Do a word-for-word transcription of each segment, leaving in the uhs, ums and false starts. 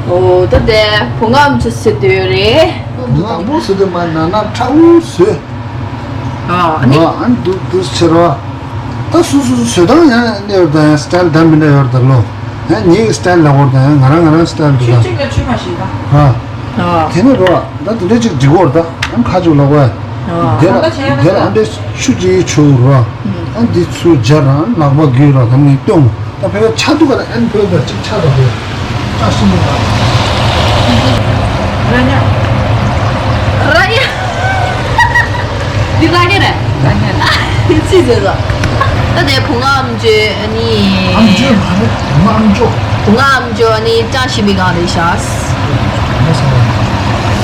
ཨོ་ད་དེ་བུ་ངའམ་ཆུ་ཟེར་དུས་རེད། དང་པོ་ཟེར་དུས་མ་ན་ན་ཁྲ་འུ་ཟོས། ཨ་ནི་ཨ་ནི་འདུག་འདུག་ཕྱིར་རོ། ད་སུ་སུ་སུ་བཟོས་སྟངས་ཡང་གནས་ཡོད་ད་ཡང་སི་ཊལ་འདྲ་མི་འདྲ་ཡོད་ད་ལོ། ཡང་ངའི་སི་ཊལ་ལ་བོར་ད་ཡང་ང་རང་ང་རང་སི་ཊལ་འདུག་ད། ཆུ་གཅིག་ལ་ཆུ་མ་ཞིག་ད། ཨ། ཨ། དེ་ནི་རོ། ད་དེ་འདྲ་ཅིག་འགྲིག་གོ་ར་ད། ཨ་ཁ་ཅིག་ལ་གོ་ཡ། ཨ། དེ་ལ་དེ་ལ་ཨ་འདྲ་ཆུ་ཅིག་ཆུ་རོ། ཨ་འདི་ཚུར་སྦྱར་རང་ལག་པ་བརྒྱུད་ར་ད་ནི་སྟོན། ད་ཕལ་པའི་ཆ་འདུག་ག་ལ་ཨན་བོད་པའི་གཅིག་ཆ་དང་བོད། ཨ་ཤི་མོ་ད། ར་ཉ། ར་ཉ། འདི་ར་ཉ་རེད། ར་ཉ་རེད། ཚིག་ཟེར་ཟོ། ད་དེ་བུ་ང་ཨམ་ཅོ་ཨ་ནི། ཨམ་ཅོ་མ་རེད་བུ་ང་ཨམ་ཅོ། བུ་ང་ཨམ་ཅོ་ཨ་ནི་ཅང་ཤི་མི་གང་རེད་ཤག་མ་ས་ར།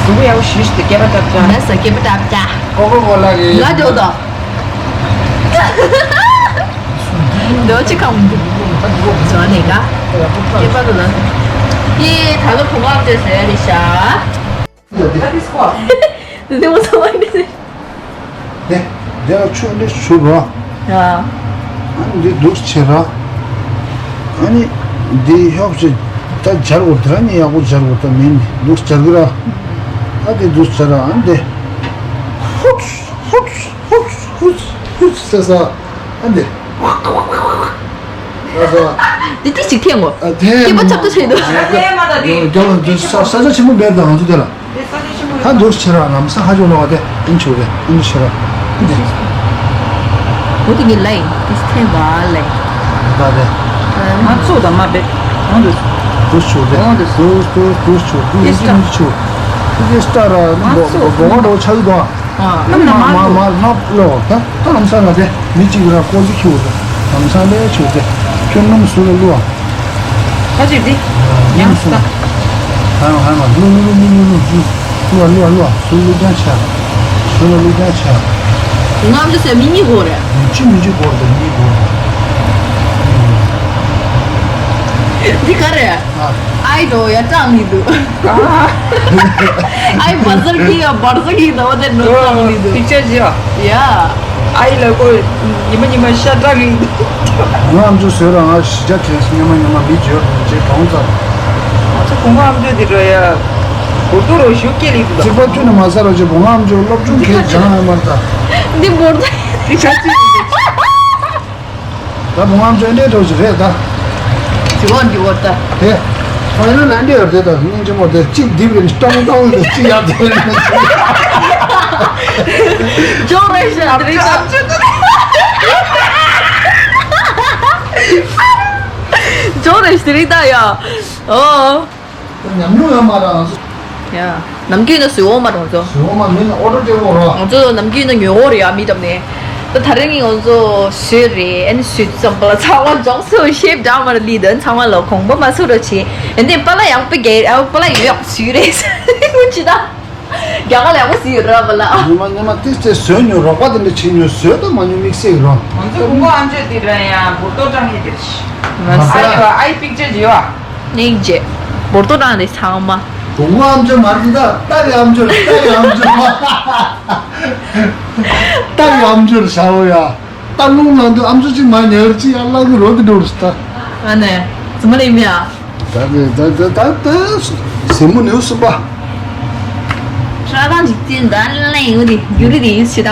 དུ་བུ་ཡའོ་ཤི་ཤི་དེ་སྐེད་པ་བཏབ་ཅང་། མ་ས་སྐེད་པ་བཏབ་ཅང་། ཀོ་ཀོ་ཀོ་ལ་གི། ང་འགྲོ་དང་། འདོ་ཅི་ཁམ་འདུག་ཟོ་ནས་ག་ཀེ་པ་ལ། ཡེ་ད་ལོ་བུ་ངའམ་ཅོ་ཟེར་ཡ་རེད་ཤག་དེ་མོ་ཚོ་བ་འདི་ཟེར། དེ་དེ་ལ་ཆུ་འདི་ཆུ་རོ། ཡ། ཨ་ནི་འདི་འདུག་བྱེད་ར། ཨ་ནི་འདི་ཧོབ་ཅིག་ད་སྦྱར་དགོས་དེ་ར་ནི་ཡག་པོ་སྦྱར་དགོས་ད་མིན་འདི་འདུག་སྦྱར་གི་ར། ཨ་འདི་འདུག་སྦྱར་ར་ཨ་ནི་འདི། ཧུབ་ཧུབ་ཧུབ་ཧུབ་ཧུབ་ཟེར་ས། ཨ་འདི། ཟེར་ས། འདི་ཏི་ཅིག་ཐེངས་གོ་ཨ་ཐེངས་སྐེད་པ་ཆབ་ཏུ་ཆེ་འདུག་རྒྱ་ལ་འདི་ས་ས་ཆ་ཆེན་པོ་མེད་ད་ང་ཚོ་དེ་ལ། ད་འདུག་ཕྱིར་ར་ལམ་སང་ཧ་ཅང་ལོག་པ་དེ་ཨིན་ཆུ་རེད་ཨིན་ཆུ་ཕྱིར་ར་ཨིན་དེ། འོ་དེ་ངས་ལ་ཡིན་དེ་ཐེངས་པ་ལ་ཡིན། ད་དེ། ང་ཚོ་དང་མ་བེད་འོང་དུ། འདུག་ཆུ་རེད་འོང་དུ། འདུག་འདུག་འདུག་ཆུ་འདུག་ཡིན་ཆུ་ཡིན་ཆུ། དེ་སྟ་ར་ང་ཚོ་འོ་འོ་འོ་འོ་ཆགས་འདུག་ཨ། ཨ། ནམ་ན་མ་མ་འདུག་མ་ལོ་ད་ད་ལམ་སང་ལ་དེ་མི་གཅིག་ར་ཀོ་ཅི་ཁྱུ་ར་ལམ་སང་ལས་ཆུ་དེ་ཁྱོད་ནམ་སུ་ལ་ལུ་ཨ། ཁ་ཅིག་འདི་ཉམས་སུ་ད། ཧ་ཧ་ལུ་ལུ་ལུ་ལུ་ལུ་ལུ་ལུ་ལུ་ལུ་སུ་ལུ་རྒྱང་ཆ། སུ་ལུ་རྒྱང་ཆ། ང་ཚོ་ཟེར་མི་གཉིས་གོ་རེད། མི་གཅིག་མི་གཅིག་གོ་རེད་མི་གོ་རེད། འདི་ག་རེད། ཨ། ཨའི་འགྲོ་ཡ་སྐྲག་མི་འདུག་ཨའི་བ་ཟར་གི་ཡ་བར་ཟ་གི་ད་བ་དེ་ནོར་སྐྲག་མི་འདུག་པིག་ཅར་བྱེད་ཨ། ཡ། ཨའི་ལ་ཀོ་ཉི་མ་ཉི་མ་ཤ་སྐྲག་གི་འདུག་ང་ཨམ་ཅོ་བཟོས་ར་ང་གཞིས་ཆགས་དྲན་སོང་ཉི་མ་ཉི་མ་མི་འཇོར་རྗེས་གྲོང་ཚར། ང་ཚོ་གོང་ཨམ་ཅོ་འདི་འགྲོ་ཡ། གོ་ཏོ་རོ་ཞུ་སྐད་ལི་འདུག་གཅིག་པ་ཁྱོད་ནི་མ་ཟ་རོ་ཅེ་གོང་ཨམ་ཅོ་སློབ་སྦྱོང་ཁས་སྦྱང་ཡོད་མ་རེད་ད། འདི་འབོར་ད། འདི་ཆ་ཚིག་འདི། ད་བུ་ངའམ་ཅོ་འདྲའི་གྲོགས་ཤིག་རེད་ད། དེ་བོ་འདི་བོ་ད། དེ། ཁོ་ཡིན་ན་འདི་ཡོད་རེད་ད་སྙིང་རྗེ་མོ་དེ་གཅིག་རྡིབ་རེད་སྟོང་སྟོང་རེད་གཅིག་ཡར་དེ་རེད། ཇོ་རེད་ཤག་དེ་རིང་ད། ཇོ་རེད་ཤག་དེ་རིང་ད་ཡ། ཨོ། ཉམས་མྱོང་ཡོད་མ་རེད་ང་ཚོ། ཡ། ནམ་རྒྱུན་ན་བཟོས་འོང་མ་རེད་ང་ཚོ། བཟོས་འོང་མ་མིན་ན་ཨོ་ཌར་སྤྲད་འོང་ར། ང་ཚོ་ནམ་རྒྱུན་ན་ཉོ་འོང་རེད་ཡ་མི་བཏབ་ནས། ད་ད་རིང་ང་ཚོ་བཟོས་རེད་ཨ་ནི་བཟོས་ཙམ་པ་ལ་ཚང་མ་ལྗོངས་སུ་ཤེབ་འདྲ་མ་རེད་ལི་དོན་ཚང་མ་ལ་གོང་པོ་མ་བཟོ་རོགས་བྱེད་ཨ་ནི་པ་ལ་ཡག་པོ་རྒྱལ་ཨ་པ་ལ་ཡོད་ཡག་བཟོས་རེད་ཅི་ད། རྒྱ་གར་ལ་ཡག་པོ་བཟོས་ཡོད་ར་པ་ལ། ཉི་མ་ཉི་མ་ཏིག་ཙེ་བཟོས་ཉོ་རོགས་པ་དེ་འདྲ་བྱེད་ཉོ་བཟོས་ད་མ་ཉོ་དམིགས་བསལ་རོ། ང་ཚོ་གོང་གོ་ཨམ་ཅོག་དེ་འདྲ་ཡང་འབུར་ཏོ་སྐྲངས་ཡས་དེ་རེད། མ་ཨ་ཡོ་ཟད། ཨའི་པིག་ཅར་ཡོད་ཨ། སྙིང་རྗེ། འབུར་ཏོ་སྐྲངས་རེད་ཚང་མ། གོང་གོ་ཨམ་ཅོག་མ་རེད་ད་རྟ་གི་ཨམ་ཅོག་རེད་རྟ་གི་ཨམ་ཅོག་རྟ་གི་ཨམ་ཅོག་རེད་ཤ་བོ་ཡ། རྟ་ལུང་ནང་དུ་ཨམ་ཅོག་གཅིག་མ་ཉར་གཅིག་ཡར་བརླག་གི་རོ་དེ་འགྲོ་རེད་ད། ཨ་ནེ། ཙི་མ་ལེ་མི་ཡ། ད་ད་ད་ད་ད་ཟེ་མོ་ནེའུ་སུ་པ། ཧྲ་གང་འཇིག་རྟེན་ད་ལེ་ཡོད་དེ་རྒྱུ་རི་དེ་ཡིན་ཤི་ད།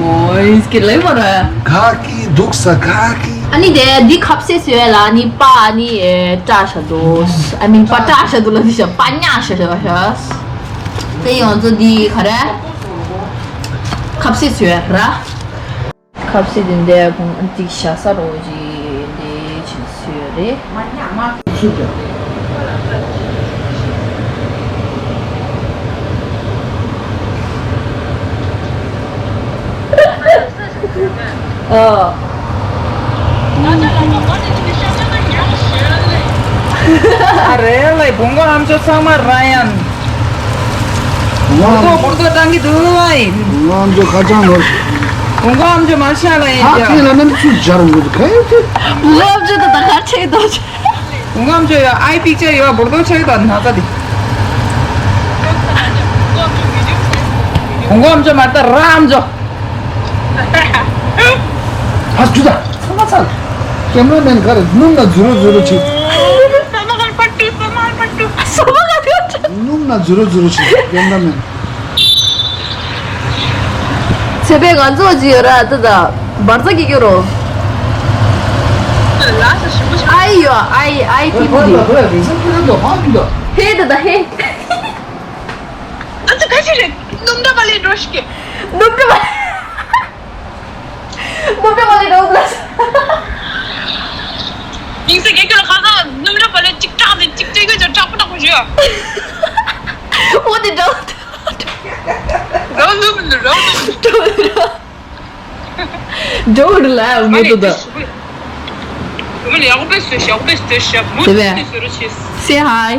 ཨོ་ཡིན་སྐྱེ་ལེ་མ་ར། ག་གི་འདུག་ས་ག་གི། ཨ་ནི་དེ་འདི་ཁབ་སེ་སོས་ལ་ནི་པ་ཨ་ནི་ཨེ་བཀྲ་ཤ་དོ། ཨ་མིན་པ་བཀྲ་ཤ་དོ་ལ་འདི་ཤ་པ་ཉག་ཤ་ཤ་ཤ། དེ་ཡོང་ཚོ་འདི་ག་རེ། ཁབ་སེ་སོས་ར། ཁབ་སེ་དེ་འདྲའི་བོང་ཏིག་བཞག་ས་རོ་ཅིག་འདི་བྱེད་སྲོལ་རེད། ཨ། ཨ་རེད་ལེ་བོང་གོ་ཨམ་ཅོག་ཚང་མ་ར་ཡན། བུ་ཏོ་བུ་ཏོ་བཏང་གི་འདུག་ཨ་ཡིན། ང་ཚོ་ཁ་བྱང་ནོར། གོང་གོང་ཨམ་ཅོག་མར་ཤག་ལ་ཡིན་ཨ་ཀྱང་། ཁྱེད་ལ་ནམ་ཚུལ་སྦྱར་འོང་གི་ག་ཡོད་དེ། བུ་ཨམ་ཅོག་ད་ད་གར་ཆེ་དོ་ཆེ། གོང་གོང་ཨམ་ཅོག་ཡོད་ཨའི་པིག་ཅར་ཡོད་བོར་དོ་ཆེ་དོ་ན་ཚ་དེ། གོང་གོང་ཨམ་ཅོག་མར་ད་ར་ཨམ་ཅོག་ཧ་ཅུ་ད་ཚང་མ་ཚར། ཀེམ་ར་མེན་ག་རེ་སྣུམ་ན་ཛུ་རོ་ཛུ་རོ་ཆེ། སྣུམ་ན་ཛུ་རོ་ཛུ་རོ་ཆེ་ཀེམ་ར་མེན། ཚེ་འཕེལ་ང་ཚོ་ཅི་ཡོད་ར་ད་ད་འབར་རྩ་གི་སྐྱོ་རོ། ཨའི་ཡོ་ཨའི་ཨའི་ཐི་མུ་དི། ཧེ་ད་ད་ཧེ། ཨ་ཙི་ཁ་ཤས་རེད། སྣུམ་འདྲ་པ་ལས་འགྲོ་ཤིག་གི། སྣུམ་འདྲ་པ། སྣུམ་འདྲ་པ་ལས་འགྲོ་དགོས། ཡིན་ཟེར་གི་ཁྱོད་ལ་ཁ་ཁ་སྣུམ་འདྲ་པ་ལས་གཅིག་སྐྲག་དེ་གཅིག་བྲིས་གི་ཅོ་སྐྲག་པོ་སྐྲག་པོ་ཞུ། འོ་དེ་འདྲ། རང་སྣུམ་འདི་རང་སྣུམ། འགྲོ་རུ་ལ་ངོ་ཏོ་ད། ཨ་ནི་ཡག་པོ་བཟོས་ཤག་ཡག་པོ་བཟོས་ཤག་མུ་མཐུད་བཟོ་རོགས་བྱེད། Say hi.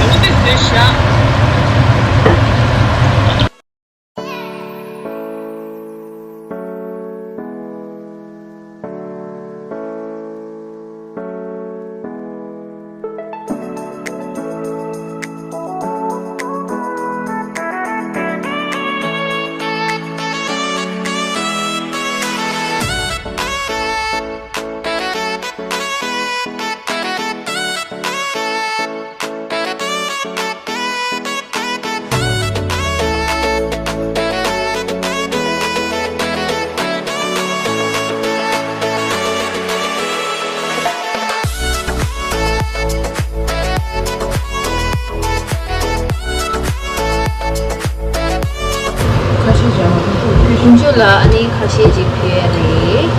ཡག་པོ་བཟོས་ཤག་ཁ་ཤས་ཀྱང་ཁོང་ཚོ་ཕུལ་ཞིང་ཆུ་ལ་ཨ་ནི་ཁ་ཤས་ཅིག་ཕུལ་ཡ་རེད།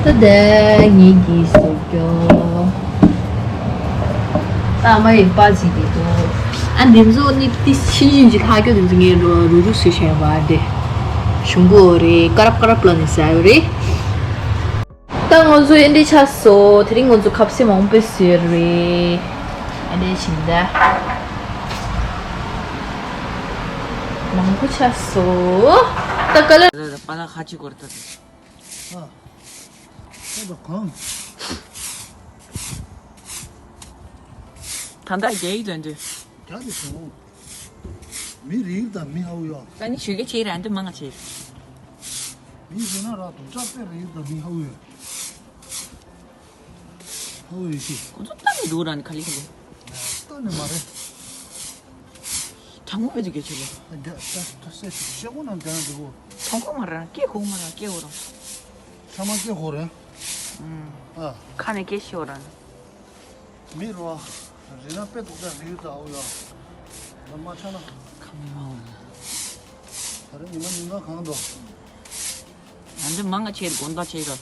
ད་ལྟ་ངེད་ཀྱིས་བཟོ་རྒྱུ། ཨ་མ་ཡི་པ་ཅིག་གིས་འདུག་ཨ་འདེམས་བཟོ་ནི་ཏི་ཤིན་ཤིན་ཅིག་ལྷག་རྒྱུ་འདེམས་བཟོ་ངས་རུ་རུ་བཟོས་བྱས་པ་དེ། གཞུང་གོ་རེད་ཀ་རབ་ཀ་རབ་ལ་ནི་ཟ་ཡོད་རེད། ད་ང་ཚོ་ཨེ་འདྲས་ཆགས་སོང་། དེ་རིང་ང་ཚོ་ཁ་ཟས་མང་པོ་བཟོས་རེད། ཨེ་འདྲས་བྱིན་ད། མང་པོ་ཆགས་སོང་། ད་ཀ་ལ། པ་ལ་ཁ་ཅིག་གོར་ད། ཨ། ཁོ་ད་གང་། ད་ལྟ་རྒྱ་ཡིག་ལ་འདོད། རྒྱ་ནི་བྱུང་། མི་རིགས་དང་མི་ཧའུ་ཡོ། ད་ནི་ཞུ་གི་ཆེ་ར་འདི་མང་ང་ཆེ། མི་ཟེར་ན་ར་དུང་ཅག་པའི་རིགས་དང་མི་ཧའུ་ཡོ། ཧའུ་ཡོ་ཤི། ཁོ་ཚོ་ལྟ་ནི་འདུག་ར་ནི་ག་ལི་ག་ལི། ལྟ་ནི་མ་རེད། དྲང་མོ་བེད་དུ་གྱོད་ཆེ་ལེ། རྒྱ་ད་ད་སེ་ཤེ་གོ་ནང་རྒྱ་ནང་འདུག་གོ། དྲང་པོ་མ་ར་སྐད་ཧུག་མ་ར་སྐད་འོ་ར། ཚང་མ་སྐད་ཧུག་རེད། ཨ། ཁ་ནས་སྐད་ཤེས་འོ་ར། མི་རོ། རི་ན་དཔེ་དུག་ད་རི་ད་འོ་ཡ། ད་མ་ཆ་ན། ཁ་མི་མ་འོ་ན། ད་རེ་ཉི་མ་ཉིན་གང་གང་འདུག་ང་འདི་མང་ང་ཆེ་དགོན་པ་ཆེ་ར།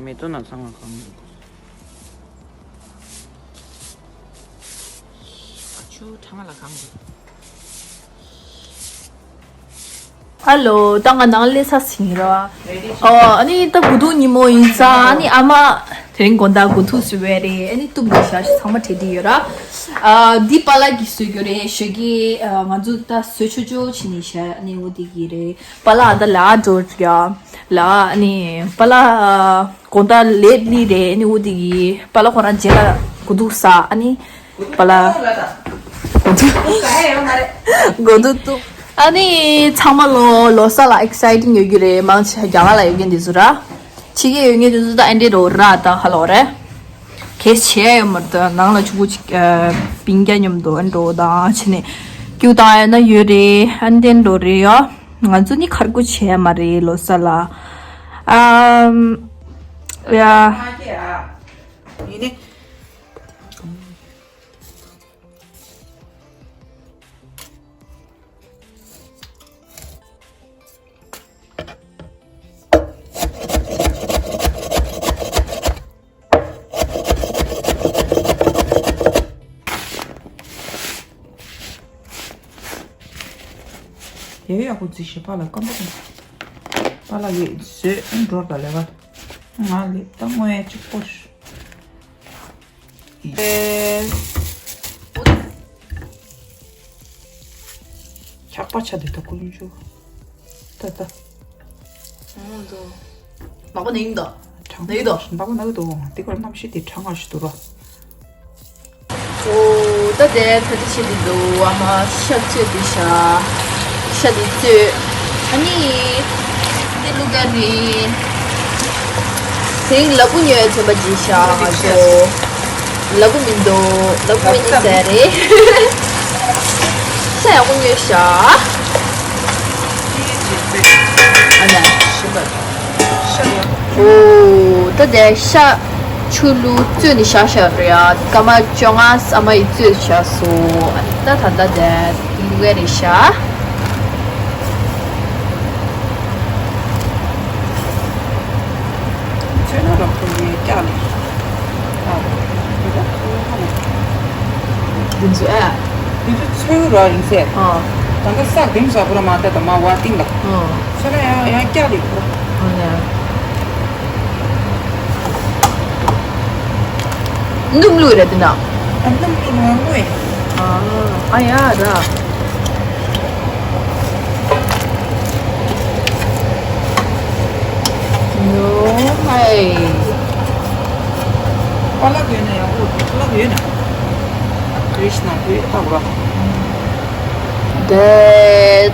མེ་ཏོག་ནག་ཚང་ལ་གང་འདུག་ཆུ་ཕྲ་མ་ལ་གང་འདུག་ཧ་ལོ། ད་ང་ནང་ལས་ས་སིང་ར། ཨོ་ཨ་ནི་ད་དགུ་ཐུག་ཉིན་མོ་ཡིན་ཙང་ཨ་ནི་ཨ་མ་དེ་རིང་དགོང་དག་དགུ་ཐུག་སུ་བས་རེད། ཨ་ནི་གཏུབ་དགོས་ཤག་ཚང་མ་བྲེལ་བྲེལ་ཡོད་ར། ཨ་འདི་པཱ་ལགས་ཀྱིས་བཟོས་རྒྱུ་རེད་ཞོགས་ཀས། ཨ་ང་ཚོ་ད་བཟོས་ཆོག་ཆོག་བྱས་ནས་བཞག་ཨ་ནི་འོ་དེ་གི་རེད། པཱ་ལགས་ད་ལ་འགྲོ་ར་ལ་ཨ་ནི་པཱ་ལགས་དགོང་དག་ལེ་ཊི་ལི་རེད། ཨ་ནི་འོ་དེ་གི་པཱ་ལགས་ཁོ་རང་རྗེས་ལ་དགུ་ཐུག་ཟ་ཨ་ནི། པཱ་ལགས། དགོང་དྲོ། དགོང་དྲོ་ཏུ། ཨ་ནི་ཚང་མ་ལོ་ལོ་གསར་ལ་ཨེག་སའི་ཊིང་ཡོད་རྒྱུ་རེད། མང་ཆེ་རྒྱ་གར་ལ་ཡོད་མཁན་དེ་ཚོ་ར། ཕྱི་རྒྱལ་ཡོད་མཁན་དེ་ཚོ་ད་ཨེ་འདྲས་རོ་ར་ད་ཧ་ལོ་རེད། གལ་ཆེ་ཡོད་མ་རེད། ད་ནང་ལ་ཆུ་བོ་གཅིག་ཨ་སྤུན་ཀྱག་མཉམ་དུ་ཨེ་འགྲོ་དང་བྱས་ནས་སྐྱུག་བཏང་ཡོད་ན་ཡོད་རེད། ཨེ་འདྲས་འགྲོ་རེད་ཡ། ང་ཚོ་ནི་ཁར་གོ་བྱས་མ་རེད་ལོ་གསར་ལ། ཨམ། ཡ། ཡིན་ནི། ཡག་པོ་རྩིས་ཤིག་པཱ་ལགས་སྐམ་པོ་དང་། པཱ་ལགས་ཀྱིས་བཟོས་འགྲོ་དང་ལས་ཀ། ང་ལས་ད་དངོས་ཡ་གཅིག་པོ་ཞིག་ཆག་པ་ཆ་དེ་ད་ཀུན་སྤྱོད། ད་ད། ཨོ་ད། ནག་པོ་ནས་ཡིན་ད། གྲང་ནས་ཡིན་ད། ནག་པོ་ནག་གི་འདུག་དེ་ཀར་གནམ་གཤིས་དེ་གྲང་ང་ཞིག་འདུག་ར། ཨོ་ད་དེ་ད་དེ་བྱེད་དེ་འདུག་ཨ་མ་ཤ་བཙོས་དེ་ཤ། ཤ་དེ་བཙོས། ཨ་ནི། དེ་ལུག་ག་རེད། དེང་ལ་ཕུག་ཉོས་ཚན་པ་ཅིག་ཤ་ང་ཚོ། ལ་ཕུག་མི་འདུག་ལ་ཕུག་མི་འདུག་ཟེར་རེད། ཤ་ཡག་པོ་ཉོས་ཤག་ཨ་ནི། ཨོ། ད་དེ་ཤ་ཆུ་བླུགས་བཙོས་ནས་བཞག་བཞག་རེད་ཡ། སྐར་མ་བཅོ་ལྔ་ཨ་མ་ཡིས་བཙོས་བཞག་སོང་། ད་ད་ད་དེ་ལུག་རེད་ཤག་ཚོད་ན་རོགས་ཁོ་ཡི་སྐྱག་ལས། ཨ། འདི་ད་ཁོ་ཡི་ཁ་ནས། འདི་ཚོ་ཨ། འདི་ཚོ་ཚོད་རོགས་ཡིན་ཟེར། ཨ། ད་ལྟ་ས་གདེང་ཟབ་པོ་ར་མ་ད་ད་མ་བ་ཏིང་ལ། ཨ། ཚོད་ན་ཡང་ཡང་སྐྱག་ལས་ཁོ། ཨ་ནས། སྣུམ་བླུགས་རེད་འདི་ན། ཨ་སྣུམ་བླུགས་ནས་ངོ་ཡ། ཨ་ཨ་ཡ་ར། ཡོ་ཧའི། པཱ་ལགས་ཡོད་ན་ཡག་པོ་འདུག་པཱ་ལགས་ཡོད་ན། ཀྲིཤ་ན་ཡོད་ད་བ། དེ་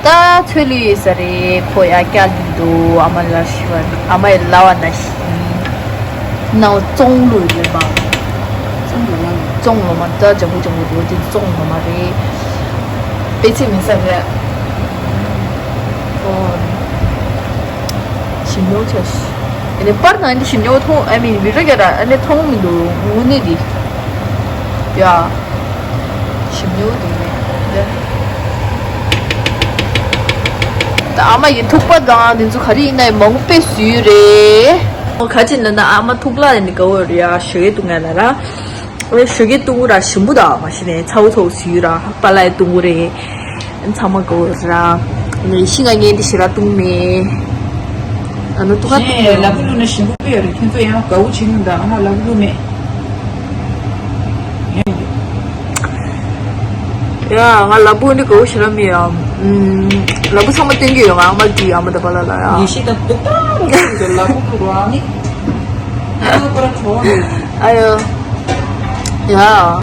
ད་ཚོད་ལུས་ཡོད་ས་རེད། ཁོ་ཡ་སྐྱག་གི་འདུག་ཨ་མ་ལ་ཤི་བ་ཨ་མ་ཡི་ལ་བ་ན་ཤི། ནའོ་ཙོང་ལུ་ཡོད་མ། ཙོང་ལོ་མ་རེད། ཙོང་ལོ་མ་ད་ལྗང་གུ་ལྗང་གུ་འདུག་དེ་ཙོང་ལོ་མ་རེད། པེ་ཚེ་མི་ས་རེད། ཨོ། ཞིམ་ཉོ་ཆ་ཤི། ཨ་ནི་པར་ནང་འདི་ཞིམ་ཉོ་མཐོང་ཨ་མི་བི་ར་ག་ར་ཨ་ནི་མཐོང་མི་འདུག་དངོས་གནས་འདི། ཡ། ཞིམ་ཉོ་འདུག་ནས། ད་ཨ་མ་ཡི་ཐུག་པ་དང་འདི་ཚོ་ག་རེ་ཡིན་ན་མང་པོ་དཔེ་བཟོས་རེད། ཨོ་ག་ཅི་ན་ན་ཨ་མ་ཐུག་ལ་ནི་ག་བོ་རེད་ཡ་ཞོ་གི་ཐུག་ང་ལ་ར། ཨོ་ཞོ་གི་ཐུག་ར་ཞིམ་པོ་ད་མ་ཤི་ནས་ཚ་བོ་ཚ་བོ་བཟོས་ར་པ་ལ་ཡི་ཐུག་རེད། ཚང་མ་གོ་ར། ནི་ཤི་ང་ངན་འདི་ཤི་ར་ཏུང་མེ། ཨ་ནུ་ཏུ་ཁ་ཏུང་མེ། ལ་བུ་ལུ་ནི་ཞིམ་པོ་ཡོད་རེད། ཁྱོད་ཚོ་ཡང་དགའ་བོ་བྱེད་ནི་འདུག་ཨ་མ་ལ་བུ་ལུ་མེ། ཡ་ང་ལ་བུ་འདི་དགའ་བོ་ཤི་ར་མེ་ཡ། ལ་བུ་ཚང་མ་སྟོན་གྱི་ཡོད། ང་ཨ་མ་གི་ཨ་མ་ད་པ་ལ་ལ་ཡ། ཡེ་ཤེས་ད་ཏུ་ཏ་རུ་ལ་བུ་ལུ་ར་ནི། ཨ་ཡོ། ཡ།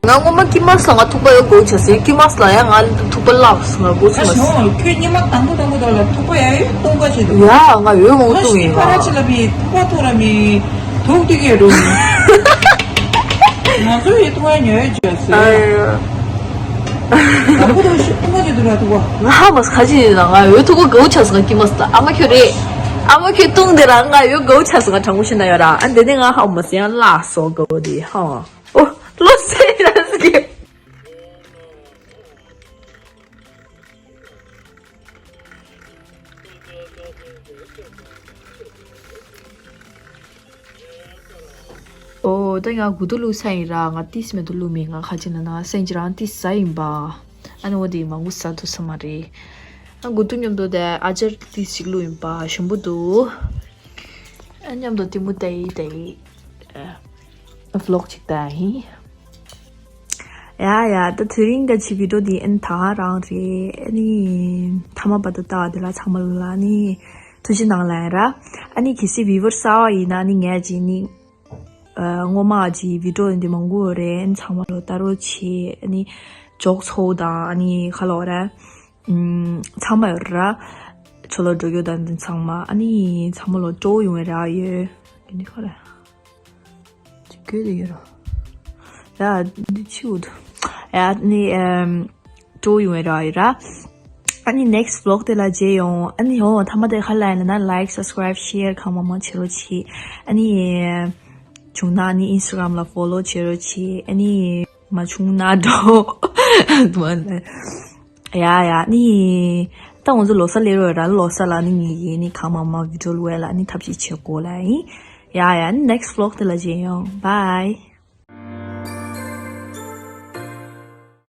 ང་ངོ་མ་ཀི་མ་སི་ལ་ང་ཐུག་པ་ཡོད་དགོས་བྱ་ཟེར། ཀི་མ་སི་ལ་ཡ་ང་ཐུག་པ་ལགས་ང་དགོས་བྱ་མ་ཟེར། ཁྱོད་ཉི་མ་དང་པོ་དང་པོ་དག་ལ་ཐུག་པ་ཡ་ཡོད་སྟོང་པ་ཞིག་འདུག་ཡ་ང་ཡོད་མང་སྟོང་ཡིན་ང་། ཕ་ར་ཅི་ལ་མི་ཐུག་པ་ཐུག་ར་མི་ཐུག་དེ་གས་རུང་། ང་ཚོ་ཡི་ཐུག་པ་ཉོ་ཡོད་བྱ་ཟེར། ཨ་ཡོ། ང་ཧ་མ་ཁ་ཅིག་ཡིན་ན་ང་ཡོད་ཐུག་གོ་དགའ་བོ་ཆགས་སོང་ང་ཀི་མ་སི་ད་ཨ་མ་ཁྱོད་རེད། ཨ་མ་ཁྱོད་ཏུང་དེ་ར་ང་ཡོད་དགའ་བོ་ཆགས་སོང་ང་དྲང་པོ་ཤི་ན་ཡོད་ར་ཨ་འདི་ནས་ང་ཧ་མ་སི་ཡང་ལ་སོ་དགའ་བོ་དེ་ཧ་ཨོ་ལོ་སེ་ར་སི་ཀེ། ཨོ་ད་ང་གུ་དུ་བླུགས་ས་ཡིན་ར། ང་ཏིས་མེད་དུ་བླུགས་མེད། ང་ཁ་ཅིག་ན་ན་སེང་ཅི་རང་ཏིས་ཟ་ཡིན་པ། ཨ་ནི་འོ་དེ་མང་པོ་ཟ་ཐུབ་ས་མ་རེད། ང་གུ་དུ་མཉམ་དུ་དེ་ཨ་ཅར་ཏིས་ཞིག་བླུགས་ཡིན་པ་ཞིམ་པོ་འདུག་ཨ་མཉམ་དུ་ལྟད་མོ་ལྟ་ཡི་ལྟ་ཡི། ཨ་ཝི་ལོག་ཅིག་ལྟ་ཡི། ཡ་ཡ་ད་དེ་རིང་ག་ཅི་བི་ཌིའོ་འདི་ཨན་ད་ག་རང་རེད། ཨ་ནི་མཐའ་མ་བར་དུ་ལྟ་བ་དེ་ལ་ཚང་མ་ལ་ཨ་ནི་ཐུགས་རྗེ་གནང་ལ་ཡ་ར། ཨ་ནི་གལ་སྲིད་བི་ཝར་གསར་པ་ཡིན་ན་ཨ་ནི་ངས་ཅི་ནི། ཨ་སྔོན་མ་ཅི་བི་ཌིའོ་འདི་མང་པོ་རེད། ཨ་ནི་ཚང་མ་ལ་ལྟ་རོགས་བྱེད། ཨ་ནི་ཇོག་ཚོགས་དང་ཨ་ནི་ཁ་ལོ་ར། ཨམ་ཚང་མ་ཡོད་ར། ཆོ་ལོ་འགྲོ་རྒྱུ་དང་འདི་ཚང་མ་ཨ་ནི་ཚང་མ་ལོ་སྤྲོ་ཡོང་བའི་ར་ཡོད། འདི་ནི་ཁ་ལ། ཅི་དགོས་དེ་ཡོད་རོ། ཡ་འདི་ཆི་འུ་དུ། ཡ་ནི་ཨམ་སྤྲོ་ཡོང་བའི་ར་ཡོད་ར། ཨ་ནི་next vlog དེ་ལ་མཇལ་ཡོང་། ཨ་ནི་ཧོ་ཐ་མ་དེ་ཁ་ལ་ཡིན་ན་like subscribe share གང་མང་མང་བྱེད་རོགས་གྱིས། ཨ་ནི་བྱུང་ན་ཨ་ནི་Instagram ལ་follow བྱེད་རོགས་གྱིས། ཨ་ནི་མ་བྱུང་ན་འགྲོ། དུ་མ་ལ། ཡ་ཡ་ནི། ད་ང་ཚོ་ལོ་གསར་སླེབས་རོགས་ར། ལོ་གསར་ལ་ནི་ངེད་ཀྱིས་ནི་གང་མང་མང་བི་ཌིའོ་བླུགས་ལ་ནི་ཐབས་ཤེས་བྱེད་དགོས་ལ་ཡིན། ཡ་ཡ་ནི་next vlog དེ་ལ་མཇལ་ཡོང་། Bye།